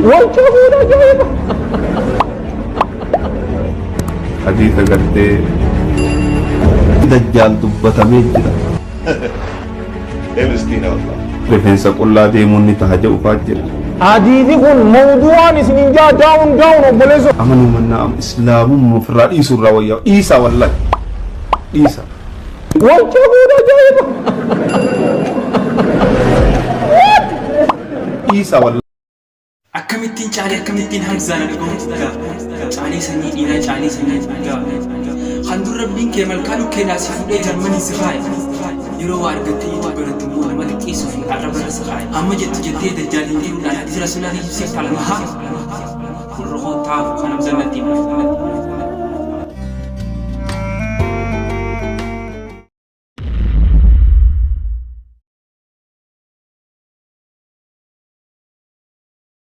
Wanti kun ajaa'iba! Hadiisa gartee Dajjaal dubbatamee jira. Ee miskiina wallah. Rifeensa qullaa deemuun ni taha jedhu faa jira. Hadiisi kun mawdu'aan isinin jaa down down obboleessoo. Amanuu mannaa islaamummaa ofirraa dhiisuu irraa wayyaa dhiisaa wallahi dhiisa. Wanti kun ajaa'iba! Dhiisaa wallahi. Akkamittiin caalee akkamittiin Hamzaa na dhugoomtu gaa Caalee sanyii dhiiraa caalee sanyii gaa Kan dur rabbiin kee malkaa dhukkee laa si fuudhee Jarmanii si kaaye Yeroo waa argattee YouTube banattu immoo nama xiqqeessuu fi arraba irra si kaaye Amma jettu jettee dajjaal hin jiruudhaan hadiisa rasuulaa kijibsiifta almahaa Gurra koo taafu kan Hamzaan natti hime.